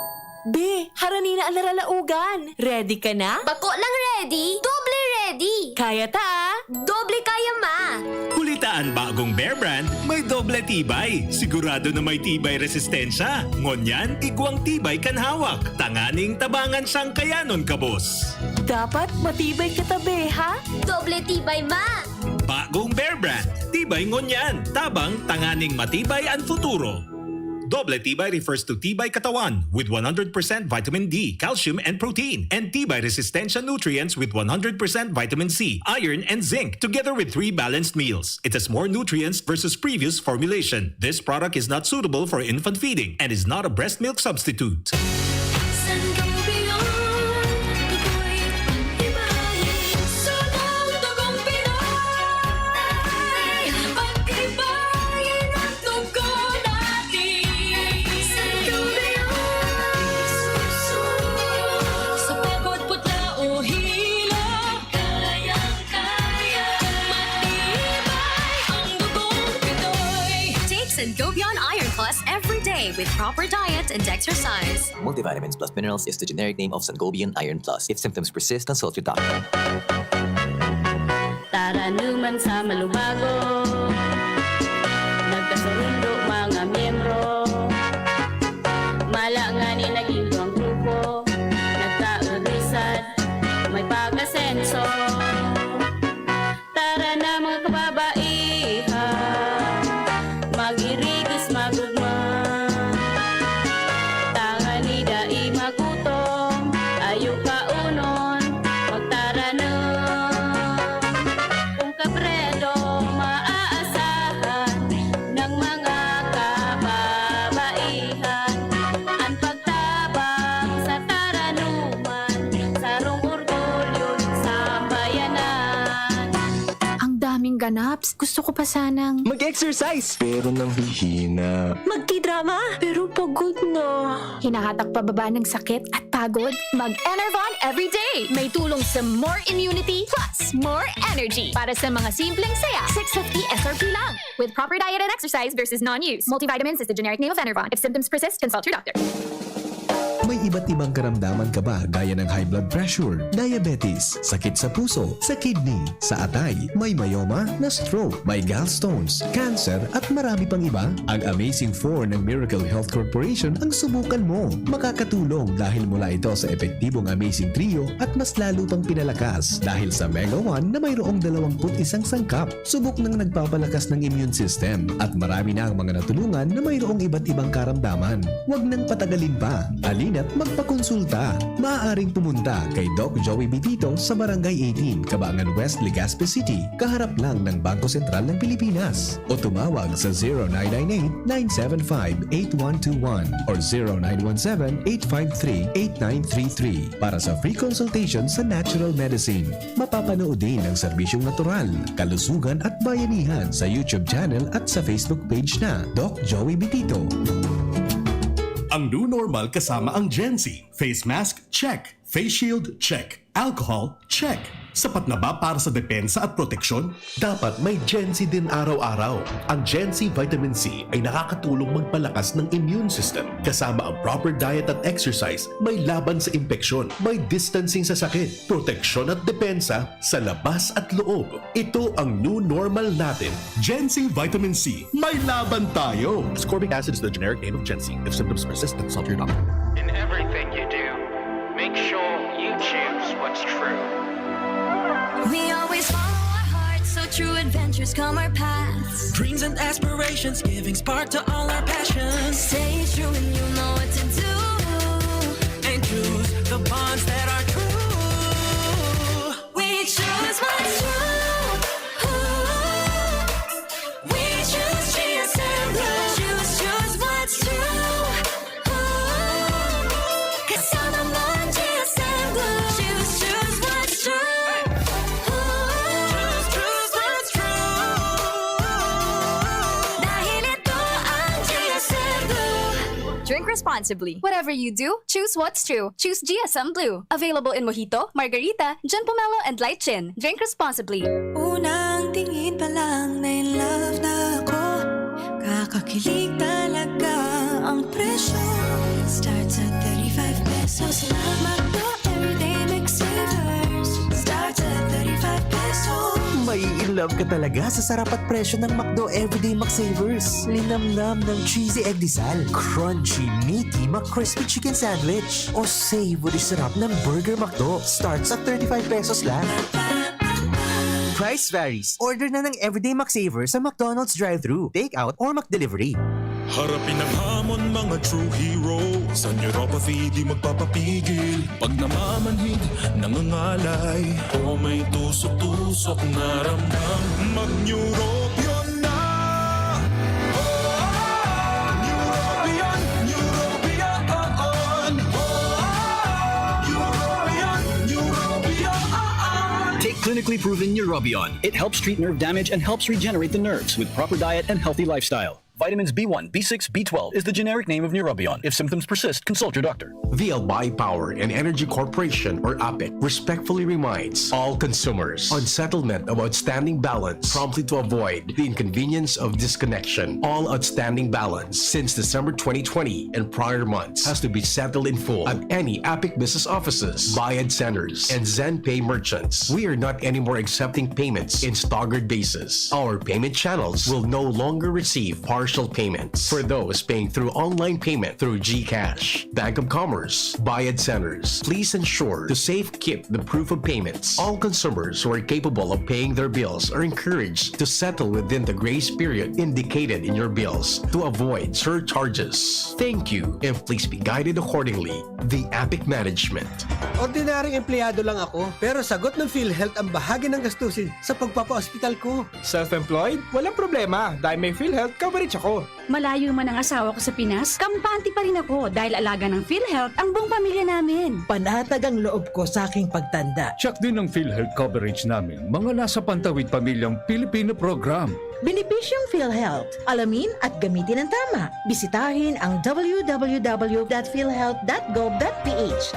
Be, harani na an naralaogan. Ready ka na? Bako lang ready, doble ready. Kaya ta, ah. Doble kaya, ma. Huli ta an bagong Bear Brand, may doble tibay. Sigurado na may tibay resistensya. Ngunyan, igwang tibay kan hawak. Tanganing tabangan siyang kayanon, kabos. Dapat matibay kita, be, ha? Doble tibay, ma. Bagong Bear Brand, tibay ngunyan, tabang tanganing matibay an futuro. Doble tibay refers to tibay katawan with one hundred percent vitamin D, calcium, and protein, and tibay resistensya nutrients with one hundred percent vitamin C, iron, and zinc, together with three balanced meals. It has more nutrients versus previous formulation. This product is not suitable for infant feeding and is not a breast milk substitute. Sangobion, tukoy pag-ibahin, sa mga dugong Pinoy. Pag-ibahin ang dugo natin. Sangobion, sa pagod, putla o hilo, kayang-kaya, matibay ang dugong Pinoy. Take Sangobion Iron Plus every day with proper diet and exercise. Multivitamins plus minerals is the generic name of Sangobion Iron Plus. If symptoms persist, consult your doctor. Tara naman sa Malubago, nagkasurundo mga miyembro. Mala ngani naging duwang grupo, nagkaurisan, may pag-asenso. Tara na, mga kababaihan, mag-irigis, mag-ugma. Tangani dai magutom, ayo kaunon, magtaranom. Kung kabredo, ma- Ganaps, gusto ko pa sanang Mag-exercise! Pero nanghihina. Magtidrama, pero pagod na. Hinahatak pababa ng sakit at pagod? Mag-Enervon everyday! May tulong sa more immunity plus more energy. Para sa mga simpleng saya, six fifty S R P lang. With proper diet and exercise versus non-use. Multivitamins is the generic name of Enervon. If symptoms persist, consult your doctor. May iba't ibang karamdaman ka ba gaya ng high blood pressure, diabetes, sakit sa puso, sa kidney, sa atay, may myoma, na-stroke, may gallstones, cancer, at marami pang iba? Ang Amazing four ng Miracle Health Corporation ang subukan mo. Makakatulong dahil mula ito sa epektibong Amazing Trio at mas lalo pang pinalakas dahil sa Mega one na mayroong dalawampu't isang sangkap. Subok nang nagpapalakas ng immune system at marami na ang mga natulungan na mayroong iba't ibang karamdaman. Huwag nang patagalin pa. Halina't magpakonsulta. Maaaring pumunta kay Doc Joey Bitito sa Barangay eighteen, Kabangan West, Legazpi City, kaharap lang ng Bangko Sentral ng Pilipinas. O tumawag sa zero nine nine eight, nine seven five, eight one two one or zero nine one seven, eight five three, eight nine three three para sa free consultation sa natural medicine. Mapapanood din ang serbisyong natural, kalusugan at bayanihan sa YouTube channel at sa Facebook page na Doc Joey Bitito. Ang new normal kasama ang Gen Z. Face mask, check. Face shield, check. Alcohol, check. Sapat na ba para sa depensa at proteksyon? Dapat may Gen Z din araw-araw. Ang Gen Z Vitamin C ay nakakatulong magpalakas ng immune system. Kasama ang proper diet at exercise, may laban sa impeksyon, may distancing sa sakit, proteksyon at depensa sa labas at loob. Ito ang new normal natin. Gen Z Vitamin C, may laban tayo! Ascorbic acid is the generic name of Gen Z. If symptoms persist, consult your doctor. In everything you do, make sure you choose what's true. We always follow our hearts, so true adventures come our paths. Dreams and aspirations, giving spark to all our passions. Stay true and you know what to do. And choose the bonds that are true. We choose what's true. Ooh. We choose G S M Blue. Choose, choose what's true. Ooh. Kasama mo ang G S M Blue. Choose, choose what's true. Ooh. Choose, choose what's true. Dahil ito ang G S M Blue. Drink responsibly. Whatever you do, choose what's true. Choose G S M Blue. Available in Mojito, Margarita, John Pomelo, and Light Gin. Drink responsibly. Unang tingin pa lang na in love na ako. Kakakilig talaga ang presyo. Starts at thirty-five pesos lang. McDo Everyday Mix Savers. Starts at thirty-five pesos. May in love ka talaga sa sarap at presyo ng McDo Everyday McSavers. Linamnam ng cheesy egg disal, crunchy, meaty, McCrispy chicken sandwich, o savory sarap ng Burger McDo. Starts at thirty-five pesos lang. Price varies. Order na ng Everyday McSaver sa McDonald's drive-thru, take-out, or McDelivery. Harapin ang hamon, mga true hero. Sa neuropathy di magpapapigil. Pag namamanhid, nangangalay, o may tusok-tusok na ramdam, mag-Neurobion na! Oh, Neurobion, Neurobion, oh, oh. Neurobion, Neurobion, oh, oh. Take clinically proven Neurobion. It helps treat nerve damage and helps regenerate the nerves with proper diet and healthy lifestyle. Vitamins B one, B six, B twelve is the generic name of Neurobion. If symptoms persist, consult your doctor. The Albay Power and Energy Corporation, or APEC, respectfully reminds all consumers on settlement of outstanding balance promptly to avoid the inconvenience of disconnection. All outstanding balance since December twenty twenty and prior months has to be settled in full at any APEC business offices, Bayad Centers, and ZenPay merchants. We are not anymore accepting payments in staggered basis. Our payment channels will no longer receive partial payments. For those paying through online payment through GCash, Bank of Commerce, Bayad Centers, please ensure to safekeep the proof of payments. All consumers who are capable of paying their bills are encouraged to settle within the grace period indicated in your bills to avoid surcharges. Thank you, and please be guided accordingly. The APEC Management. Ordinaryong empleyado lang ako, pero sagot ng PhilHealth ang bahagi ng gastusin sa pagpapaospital ko. Self-employed? Walang problema dahil may PhilHealth coverage Tsako. Malayo man ang asawa ko sa Pinas, kampante pa rin ako dahil alaga ng PhilHealth ang buong pamilya namin. Panatag ang loob ko sa aking pagtanda. Check din ang PhilHealth coverage namin, mga nasa pantawid pamilyang Pilipino program. Benepisyong PhilHealth. Alamin at gamitin ang tama. Bisitahin ang w w w dot philhealth dot gov dot p h.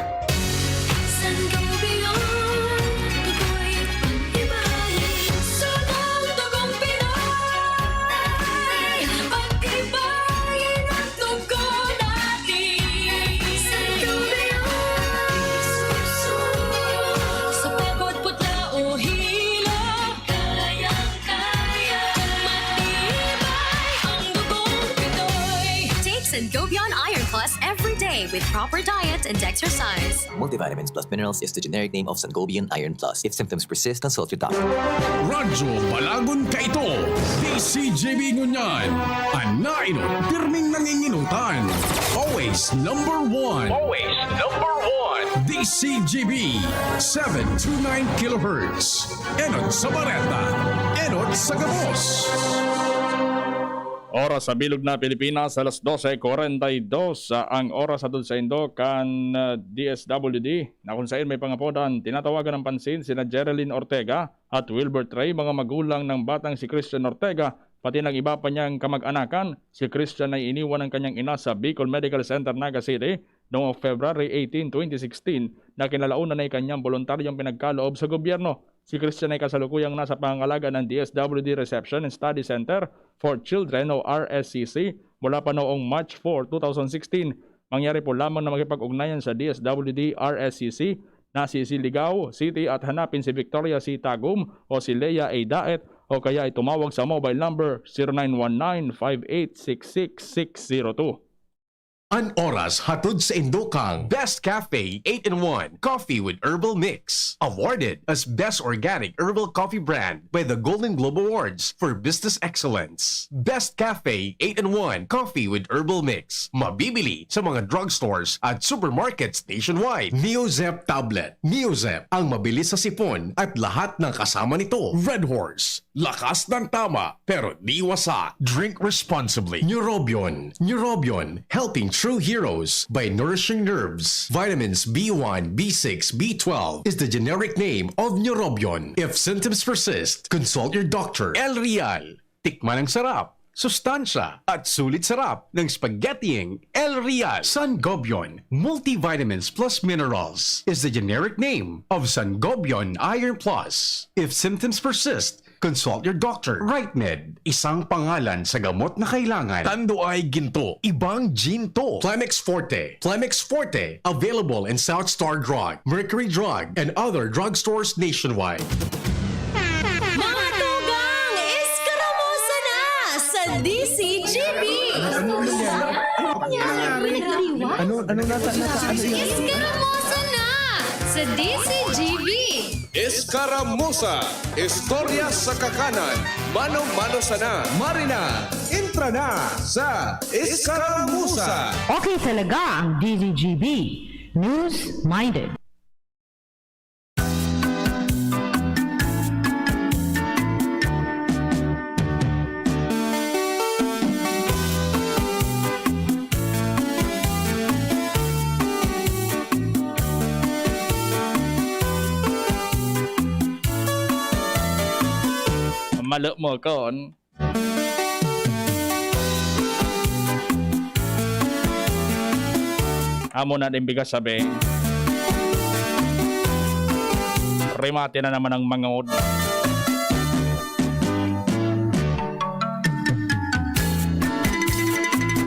Sangobion, ako'y pag-ibahin, sunod dugong Pinoy, pag-ibahin ang dugo natin. Sangobion, sa pekot, putla o hilo, kayang-kaya, matibay ang dugong Pinoy. Take Sangobion Iron Plus every day with proper diet and exercise. Multivitamins plus minerals is the generic name of Sangobion Iron Plus. If symptoms persist, consult your doctor. Radyo Balagon kaito, D C G B ngunyan. An nainot, pirming nanginginutan. Always number one. Always number one. D C G B, seven two nine kilohertz. Enot sa bareta, enot sa gabos. Oras sa bilog na Pilipinas, alas dose kwarenta y dos ang oras hatod saindo kan, ah, D S W D, na kung sain may pangapodan, tinatawagan ng pansin sina Jerilyn Ortega at Wilbert Rey, mga magulang ng batang si Christian Ortega, pati ng iba pa niyang kamag-anakan. Si Christian ay iniwan ng kanyang ina sa Bicol Medical Center, Naga City, noong February eighteen, twenty sixteen, na kinalaon na kanyang boluntaryong pinagkaloob sa gobyerno. Si Christian ay kasalukuyang nasa pangangalaga ng D S W D Reception and Study Center for Children o R S C C mula pa noong March four, two thousand sixteen. Mangyari po lamang na makipag-ugnayan sa D S W D R S C C na si Siligao City at hanapin si Victoria C. Tagum o si Lea A. Daet o kaya ay tumawag sa mobile number zero nine one nine, five eight six six, six zero two. An oras hatod saindo kan Best Cafe eight-in-one Coffee with Herbal Mix. Awarded as Best Organic Herbal Coffee Brand by the Golden Globe Awards for Business Excellence. Best Cafe eight-in-one Coffee with Herbal Mix. Mabibili sa mga drugstores at supermarkets nationwide. Neozep Tablet. Neozep, ang mabilis sa sipon at lahat ng kasama nito. Red Horse. Lakas ng tama, pero di wasa. Drink responsibly. Neurobion. Neurobion, helping true heroes by nourishing nerves. Vitamins B one, B six, B twelve is the generic name of Neurobion. If symptoms persist, consult your doctor. El Real. Tikman ang sarap, sustansya, at sulit sarap ng spaghettiing El Real. Sangobion, multivitamins plus minerals, is the generic name of Sangobion Iron Plus. If symptoms persist, consult your doctor. Rightmed, isang pangalan sa gamot na kailangan. Tanduay Ginto, ibang ginto. Plemex Forte. Plemex Forte, available in South Star Drug, Mercury Drug, and other drugstores nationwide. Mga tugang, eskaramusa na sa D C G B! Ano, ano nangyari? Ano, ano nasa, nasa, ano? Eskaramusa na sa D C G B! Eskaramusa, istorya sa kakanan, mano-mano sana. Marina, entra na sa Eskaramusa. Okay talaga ang D Z G B. News-minded. Malo mo kon. Amo na din bigas sabi. Remate na naman ang mangod.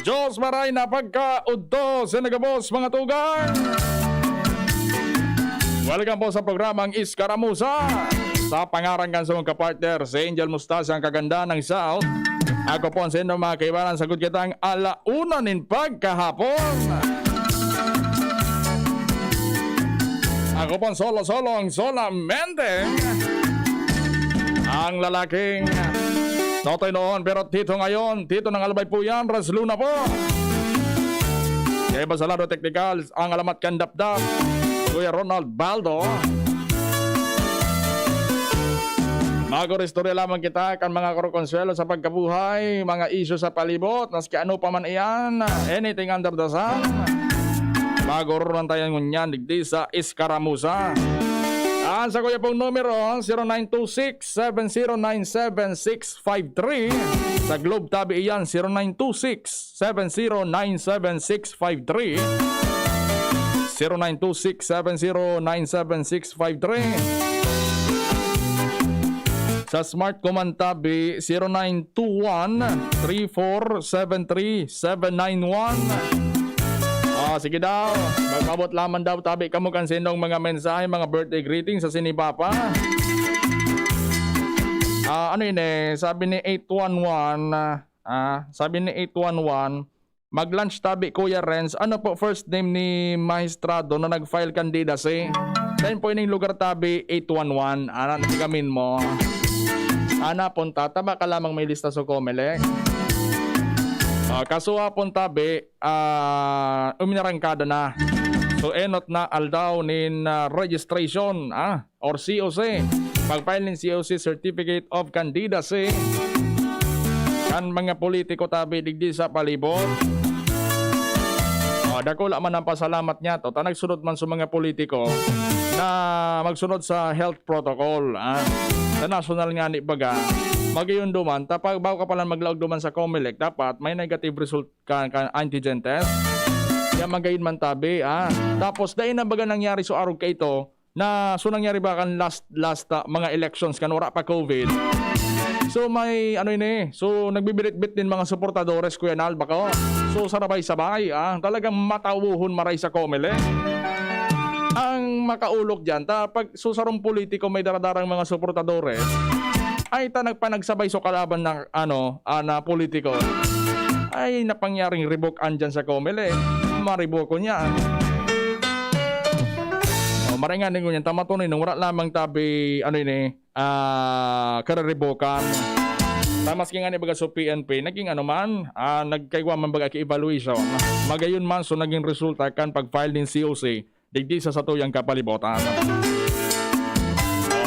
Diyos maray na pagkaudto sa nagabos, mga tugang. Welcome po sa programang Iskaramusa. Sa pangaran kan sa mga kapartner, si Angel Mustaza, ang kagandahan ng South. Ako po ang sa inyo, mga kaibanan, sagod kitang alauna nin pagkahapon. Ako po ang solo-solo, ang solamente. Ang lalaking Totoy noon, pero Tito ngayon. Tito ng Albay po yan, Ras Luna po. Kaya ba sa lado teknikal, ang alamat kan Dapdap, Kuya Ronald Baldo. Mag-istorya lamang kita kan mga korokonsuelo sa pagkabuhay, mga isyu sa palibot, maski ano pa man iyan, anything under the sun. Mag-ororong tayo ngunyan digdi sa Escaramuza. Ang sa kuya pong numero, zero nine two six, seven zero nine, seven six five three. Sa Globe tabi iyan, zero nine two six, seven zero nine seven six five three. Zero nine two six, seven zero nine seven six five three. Sa Smart Command tabi, zero nine two one, three four seven three seven nine one. Ah, sige daw. Magpaabot lamang daw tabi kamo kan sinong mga mensahe, mga birthday greetings sa sinipapa. Ah, ano yun eh? Sabi ni eight one one, ah, ah, sabi ni eight one one, "Mag-lunch tabi, Kuya Renz. Ano po first name ni Mahistrado na nag-file candidacy?" Saan po ining lugar tabi, eight one one? Ana, natigamin mo. Ana, punta. Taba ka lamang may lista sa Comelec. Ah, kaso hapon tabi, ah, uminarangkada na. So, enot na aldaw nin, ah, registration, ah, or C O C. Pag-file nin C O C, Certificate of Candidacy, kan mga politiko tabi digdi sa palibot. Ah, dakula man ang pasalamat niya to. Ta nagsunod man sa mga politiko na magsunod sa health protocol, ah. Sa national nga ni baga, magayon duman, tapag bago ka pala maglaog duman sa Comelec, dapat may negative result ka, ka antigen test. Kaya magayon man tabi, ah. Tapos, dai na baga nangyari so arog ka ito, na, so nangyari ba kan last, last, ah, mga elections kan wala pa COVID? So, may, ano ini, so, nagbibitbit din mga suportadores, Kuya Nal, bako. So, sarabay-sabay, ah, talagang matawuhon maray sa Comelec. Ang makaulok dyan, ta, pag, so, sarong politiko may daradarang mga suportadores, ay ta nagpanagsabay so kalaban ng, ano, ah, na politiko. Ay, napangyaring revoke andyan sa Comelec. Mariboko niya. O, maray nga din ngunyan, tama to, nung wala lamang tabi, ano ini, ah, kariribokan. Ta maski nga ni baga so P N P, naging ano man, ah, nagkaigwa man baga ki evaluation. Magayon man, so naging resulta kan pag-file nin C O C, digdi sa satuyang kapalibotan.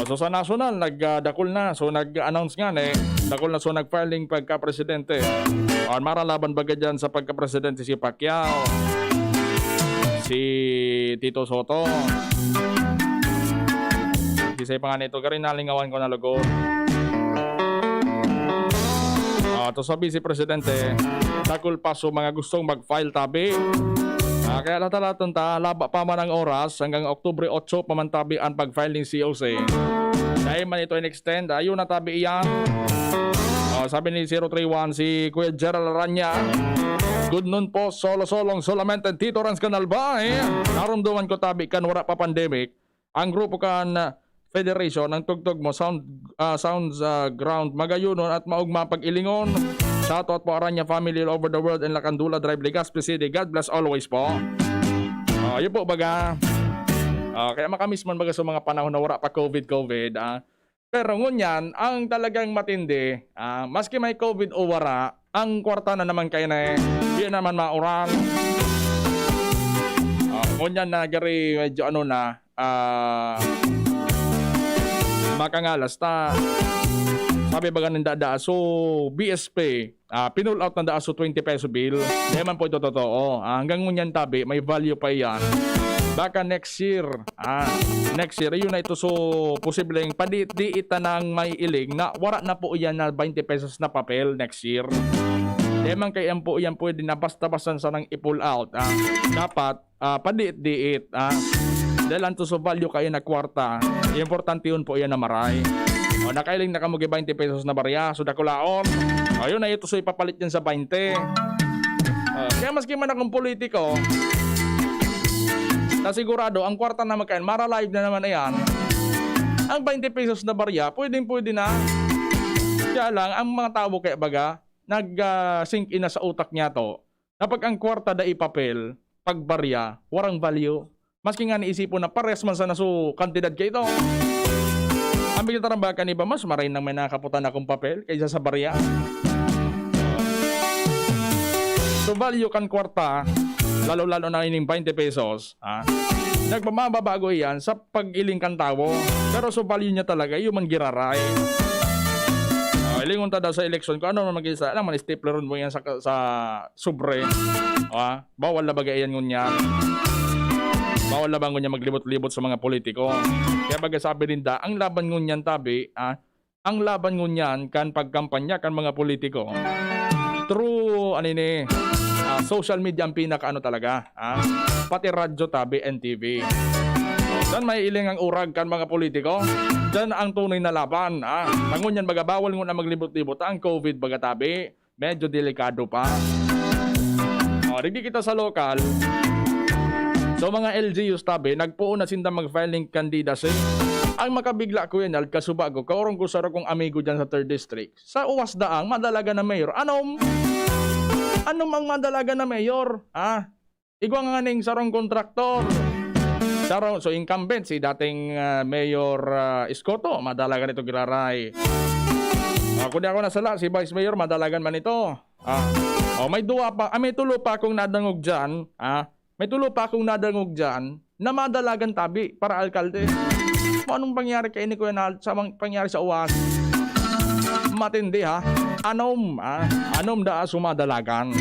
Oh, so sa national, nag, ah, dakul na. So nag-announce nga, eh, dakul na. So nag-filing pagka-presidente. Oh, maralaban baga dyan sa pagka-presidente si Pacquiao, si Tito Soto. Kisay pa nga nito, gari nalingawan ko na lugod. Ah, to sa Vice Presidente, dakul pa so mga gustong mag-file tabi. Ah, kaya latalaton ta, laba pa man ang oras, hanggang Oktubre otso pa man tabi ang pag-file nin C O C. Dahil man ito in-extend, ayun na tabi iyan. Ah, sabi ni zero three one, si Kuya Gerald Aranya, "Good noon po, solo-solong solamente Tito Renz Canalbay. Narumduman ko tabi kan wala pa pandemic. Ang grupo kan, ah, Federation, ang tugtog mo, sound, ah, sounds, ah, ground, magayonon at maugma pag-ilingon. Shoutout po, Aranya family all over the world and Lakandula Drive, Legazpi City. God bless always po." Ah, yun po, baga. Ah, kaya makamiss man baga sa mga panahon na wala pa COVID, COVID, ah. Pero ngunyan, ang talagang matindi, ah, maski may COVID o wara, ang kwarta na naman kayo na eh. Di naman mauran. Ah, ngunyan na gari, medyo ano na, ah, makangalas ta. Sabi baga ng dada, so, B S P, ah, pinull out na daa so twenty peso bill. Di man po ito totoo. Ah, hanggang ngunyan tabi, may value pa iyan. Baka next year, ah, next year, yun na ito. So, posibleng padiit-diit na nang maiiling na wala na po iyan na twenty pesos na papel next year. Di man kaya yan po, yan pwede na basta-basta sanang i-pull out. Ah, dapat, ah, padiit-diit. Ah, dahil ang tuso value kayo na kwarta, importante yun po yan na maray. O, nakailing na kamo gi twenty pesos na barya, so dakulaon. O, yun na ito, so ipapalit yan sa twenty. Ah, kaya maski man akong politiko, na sigurado, ang kwarta na magkain, mara-live na naman na yan. Ang twenty pesos na barya, pwedeng-pwede na. Kaya lang, ang mga tao kaya baga, nag, ah, sink in na sa utak niya to, na pag ang kwarta dai papel, pag barya, warang value. Maski nga niisipon na pares man sana so kantidad kaito. Ang bigla tarambaka ni ba, mas maray nang may nakaputan akong papel kaysa sa barya. So value kan kwarta, lalo-lalo na ining twenty pesos, ha? Nagmamababago iyan sa pag-iling kan tawo. Pero so value niya talaga, yung man giraray. Lingon ta daw sa eleksyon, kung ano man mag-isa, alam mo, stapler mo yan sa, sa sobre. Ah, bawal na baga iyan ngunyan. Bawal na ba ngunyan maglibot-libot sa mga politiko? Kaya baga sabi ninda, ang laban ngunyan tabi, ah, ang laban ngunyan kan pagkampanya kan mga politiko. Through, ano ini, ah, social media ang pinakaano talaga, ah, pati radyo tabi, N T V. Diyan may iling ang urag kan mga politiko. Diyan ang tunay na laban, ah. Ngunyan baga bawal ngunyan maglibot-libot ang COVID baga tabi. Medyo delikado pa. O, digdi kita sa lokal. So, mga L G Us tabi, nagpoon na sinda mag-filing candidacy. Ang makabigla ko yan, Al, kasubago, kaurong ko sa kong amigo dyan sa third District. Sa uwas daang, madalagan na mayor. Anom? Anom ang madalagan na mayor? Ah, igwa nga ning sarong kontraktor. Sarong, so, incumbent, si dating, ah, Mayor, ah, Escoto, madalagan ito giraray. Ah, kung di ako nasala, si Vice Mayor, madalagan man ito. Ah, oh, may duwa pa, ah, may tulo pa akong nadangog dyan, ah, may tulo pa akong nadangog dyan na madalagan tabi para alkalde. Kung anong pangyari kay ini, Kuya Nal, sa mga pangyari sa uwas? Matindi, ha? Anom, ah, anom daa sumadalagan.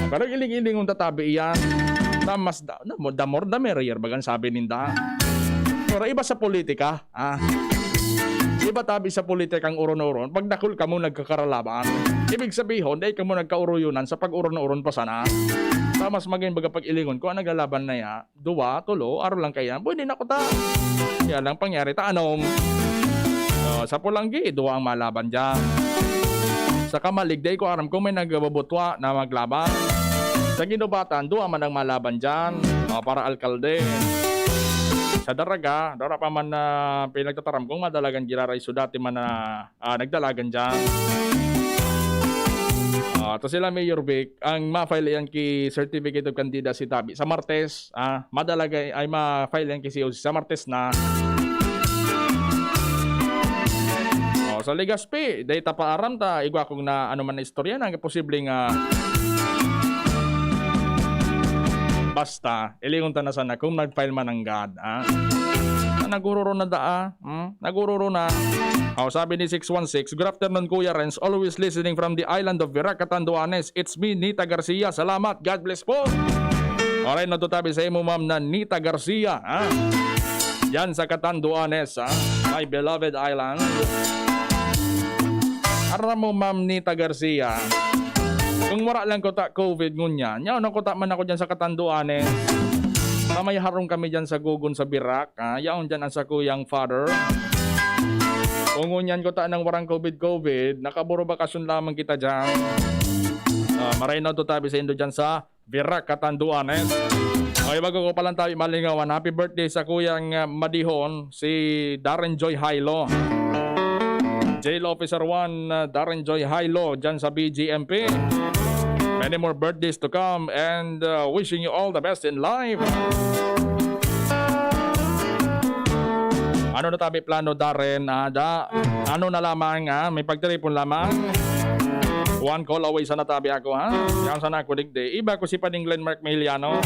Pero iling-ilingon ta tabi iyan. Na mas da-, na mo, the more the merrier, bagang sabi ninda. Pero iba sa politika, ah. Iba tabi sa politikang uron-uron, pag dakul kamo nagkakaralaban. Ibig sabihon, dai kamo nagkauroyonan sa pag-uron-uron pa sana. Ta mas magin baga pag-ilingon ko, ang naglalaban na ya, duwa, tulo, aro lang kaya. Pwede na kuta. Kaya lang pangyari ta, anom. So, sa Pulanggi, duwa ang malaban dyan. Sa Kamalig, dai ko aram kung may nagbabutwa na maglaban. Sa Ginubatan, duwa man ang malaban dyan. O, para alkalde. Sa Daraga, dara pa man na pinagtataram kung madalagan giraray so dati man na, ah, nagdalagan dyan. Ah, to sila Mayor Vic, ang ma-file yan ki Certificate of Candidacy tabi. Sa Martes, ah, madalaga ay ma-file yan ki C O C sa Martes na. Oh, sa Legazpi, dai ta pa aram ta, igwa kong na ano man na istorya na, posible nga basta, ilingon ta na sana kung nag-file man ang God, ah. Ah, nagururo na daa, hmm? Nagururo na. Oh, sabi ni six one six, "Good afternoon, Kuya Renz. Always listening from the island of Virac, Catanduanes. It's me, Nita Garcia. Salamat. God bless po." Alright, natutabi sa imo, ma'am, na Nita Garcia, ha? Yan sa Catanduanes, ha? My beloved island. Aram mo, Ma'am Nita Garcia, kung wala lang kuta COVID ngunyan, yaon na kuta man ako dyan sa Catanduanes. Sa may harong kami dyan sa Gugon, sa Virac, ha? Yaon dyan ang sakuyang father. Kung ngunyan kuta nang warang COVID-COVID, nakaburo bakasyon lamang kita dyan. Ah, maray na tutabi sa indo dyan sa Virac, Catanduanes. Okay, bago ko palang tayo malingawan, happy birthday sa kuyang, ah, madihon, si Darren Joy Hailo. Jail Officer one, ah, Darren Joy Hailo, dyan sa B G M P. Many more birthdays to come and, ah, wishing you all the best in life. Ano na tabi plano, Darren? Ah, da, ano na lamang, ah, may pagtiripon lamang? One call away sana tabi ako, ha? Yan sana ako digdi. Iba ko si Pading Glenn Mark Mejiliano.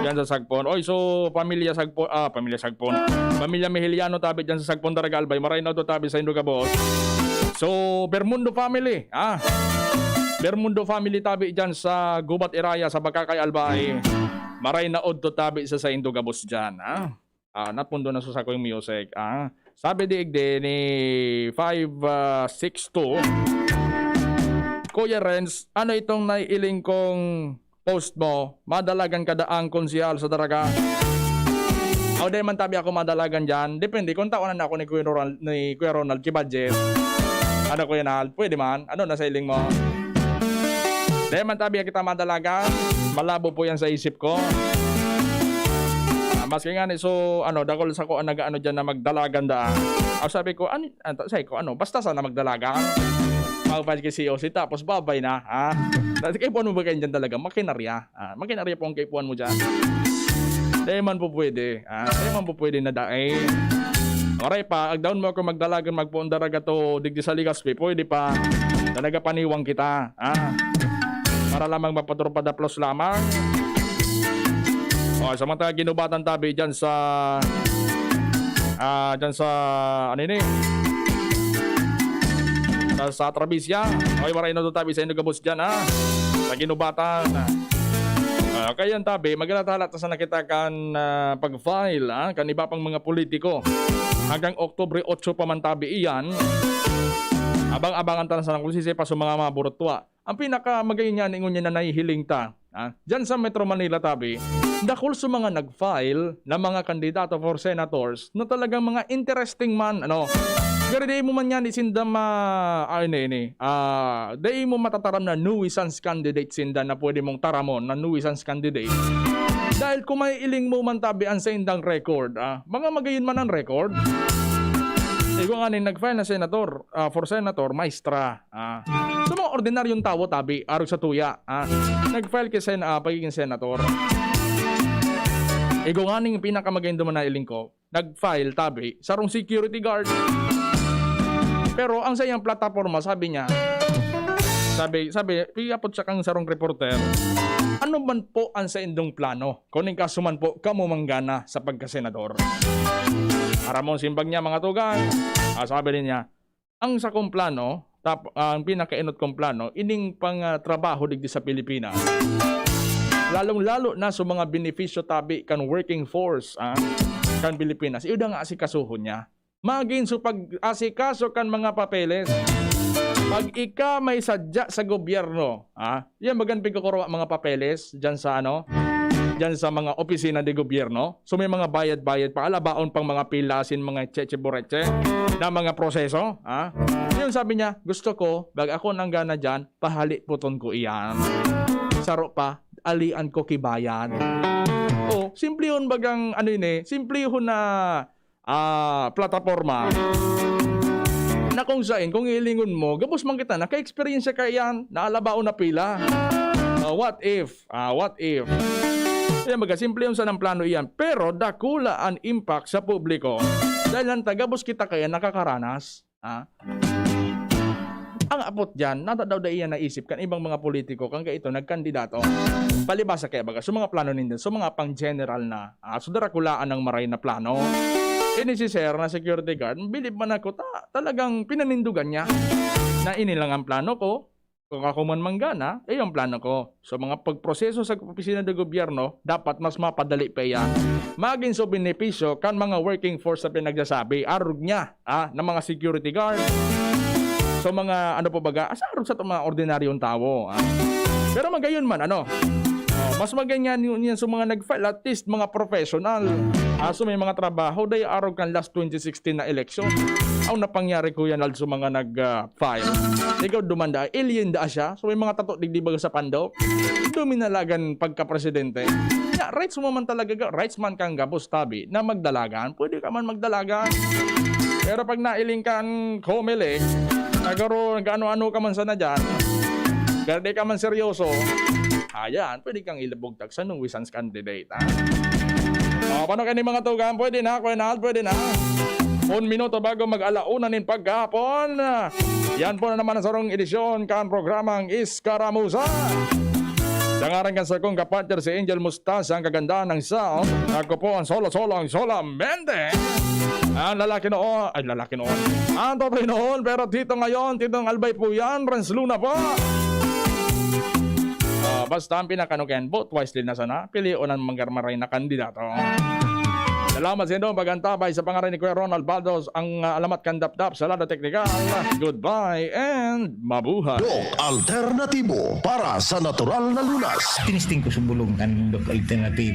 Yan sa Sagpon. Oy, so, pamilya Sagpon, ah, pamilya Sagpon. Pamilya Mejiliano tabi dyan sa Sagpon, Daraga, Albay. Maray na to tabi sa Indogabos. So, Bermundo family, ah. Bermundo family tabi dyan sa Gubat Iraya, sa Bacacay, Albay. Maray na odto tabi sa, sa Indogabos dyan, ah. Ah, napundo na sa sakong music, ah. Sabi digdi ni five, ah, six two, "Kuya Renz, ano itong naiiling kong post mo? Madalagan ka daang konsehal sa Daraga?" Aw, di man tabi ako madalagan dyan. Depende kung taon na ako ni Kuya Ronald, ni Kuya Ronald Kibadjet. Ano, Kuya Nal? Pwede man. Ano na sa iling mo? Di man tabi kita madalagan. Malabo po yan sa isip ko. Ah, maski nga ni so, ano, dakul sa ko ang nag-ano dyan na magdalagan da. Ah, sabi ko, "An-, an-, sabi ko, ano, basta sana magdalagan." Magpahal kay C O C, tapos babay na, ha? Dati kaipuhan mo ba kayo dyan talaga? Makinarya. Ah, makinarya po ang kaipuhan mo dyan. Di man po pwede. Ah, di man po pwede na dai. Oray pa, agdaon mo ako magdalagan, magpuon daraga to, digdi sa Legazpi, pwede pa. Talaga paniwang kita. Ah, para lamang mapatropa da plus lamang. O, sa mga taga Ginubatan tabi dyan sa, ah, dyan sa, ano ini? Sa sa Trabisia. Okay, maray na to tabi sa inyo gabos dyan, ha? Sa Ginubatan. Ah, kaya yan, tabi, maghalat-halat na sana kita kan, ah, pag-file, ha? Kan iba pang mga politiko. Hanggang Oktubre otso pa man, tabi, iyan. Abang-abangan ta na sana kung sisay pa sa mga, mga burutwa. Ang pinakamagayon niya, ingon niya na nahihiling ta. Ah, diyan sa Metro Manila, tabi, dakul sa mga nag-file na mga kandidato for senators na talagang mga interesting man, ano. Pero di mo man yan isinda ma-, ah, ini, ini. Ah, di mo matataram na nuisance candidate sinda na pwede mong taramon na nuisance candidate. Dahil kung may iling mo man, tabi, ang saindang record, ah, mga magayon man ang record. Igwa nga ning nag-file na senator, ah, for senator, maestra. Ah, sa mga ordinaryong tawo, tabi, arog sa tuya, ah, nag-file ki sen-, ah, pagiging senator. Igo nga ning pinakamagandang duman na iling ko, nag-file, tabi, sarong security guard. Pero ang sa iyang plataporma, sabi niya, sabi, sabi, piyapot siya kang sarong reporter, "Ano man po ang sa indong plano? Kung ning kaso man po, kamo manggana sa pagkasenador?" Aramon simbag niya, mga tugang. Ah, sabi niya, "Ang sakong plano, tap-, ang pinakainot kong plano, ining pang, ah, trabaho digdi sa Pilipinas. Lalong-lalo na sa mga benepisyo tabi kan working force, ah, kan Pilipinas. Iyo na nga asikasuhon niya. Magin sa pag-asikaso kan mga papeles. Pag ika may sadya sa gobyerno, ah, yan bagan pigkukurwa mga papeles dyan sa ano, dyan sa mga opisina de gobyerno. So may mga bayad-bayad pa, alabaon pang mga pila asin mga cheche-boreche na mga proseso, ha? Yun sabi niya, "Gusto ko, bag ako nang gana dyan, pahaliputon ko iyan. Saro pa, alian ko ki bayad." O, simplihon bagang ano yun eh, simplihon na, ah, plataporma na kung sain, kung hilingon mo, gabos man kita, naka-eksperyensya ka iyan, naalabaon na pila. Ah, what if? Ah, what if? Kaya baga, simple yun sanang plano iyan, pero dakula an impact sa publiko. Dahil ang tagabos kita kaya nakakaranas, ah, ang apot diyan, nata daw dai iyan naisip kan ibang mga politiko kan kaito nagkandidato. Palibasa kaya baga, sa mga plano ninda, sa mga pang-general na, ah, so darakulaan ng maray na plano. Ini si Sir na security guard, bilib man ako, ta-, talagang pinanindugan niya na ini lang ang plano ko. Kung ako man manggana, iyo ang plano ko. So, mga pagproseso sa opisina de gobyerno, dapat mas mapadali pa iyan. Magin sa benepisyo kan mga working force na pinagsasabi, arog niya, ah, ng mga security guard. So, mga ano pa baga, asa arog sa mga ordinaryong tawo, ah. Pero magayon man, ano, oh, mas maganyan yun yan sa mga nag-file, at least mga professional. Ah, so may mga trabaho, day arog kan last twenty sixteen na eleksyon. Ang napangyari ko yan, lalo sa mga nag, ah, file. Ikaw dumanda, alien da siya. So may mga tato digdi baga sa pandok. Duminalagan pagka-presidente. Ya, rights mo man talaga, ga-, rights man kang gabos tabi na magdalagan. Pwede ka man magdalagan. Pero pag nailing kan Comelec, nagaro, nag-ano-ano ka man sana dyan, pero di ka man seryoso, ayan, pwede kang ilabog tag sa nuisance candidate, ha? O, paano kayo ni mga tugang? Pwede na, Kuya Nal, pwede na. Un minuto bago mag-alauna nin pagkahapon. Yan po na naman ang sarong edisyon kan programang Iskaramuza. Sa ngaran kan sakong kapartner si Angel Mustasa, ang kagandahan ng sound. Ako po ang solo-solo, ang solamente. Ang lalaki noon, ay, lalaki noon. Ang totoy noon, pero tito ngayon, titong Albay po yan, Renz Luna po. Ah, basta ang pinakanuken, vote wisely na sana. Pilion ang manggarmaray na kandidato. Salamat sa inyong pag-antabay sa pangaran ni Kuya Ronald Baldos, ang, ah, alamat kan Dapdap sa lado teknikal. Goodbye and mabuhay. Doc Alternatibo para sa natural na lunas. Tinisting ko sa bulong kan Doc Alternatibo.